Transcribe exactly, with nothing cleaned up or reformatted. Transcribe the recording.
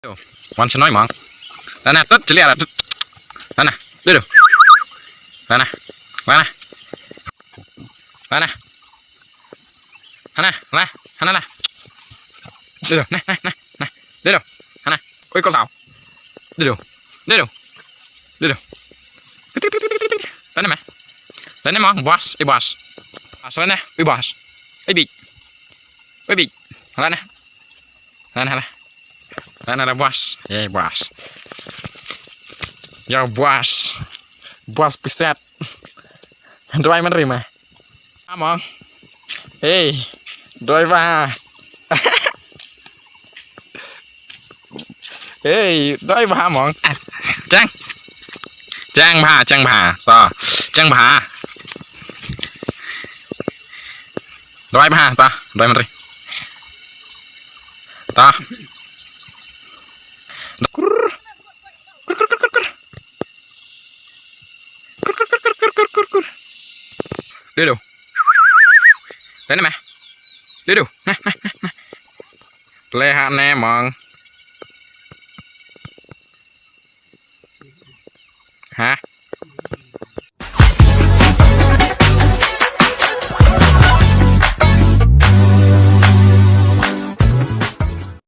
Wan shnoi mang. Lana tut, celia la tut. Lana, dulu. Lana, lana. Lana. Hana, la, hana la. Dulu, nah, nah, nah, nah. Dulu, hana. Oi, kau sao. Dulu, dulu. Dulu. Lana mah. Lana mang, bos, eh bos. Asal na, eh bos. Eh big. Eh big. Lana. Lana, lana. Lana, lana, bos. Eh, bos. Yo, bos. Bos piset. Doi man rima. Among. Hey. Doi ba. Hey, doi ba mong. Chang. Chang ba, chang ba. To. Chang ba. Doi ba, to. Doi man ri. To. Kur. Kur, kur, kur, kur, kur. Kur, kur, kur, kur, kur, kur, kur. Dulu. Lene mah. Dulu. Nah, nah, nah, nah. Leha ne mang. Ha?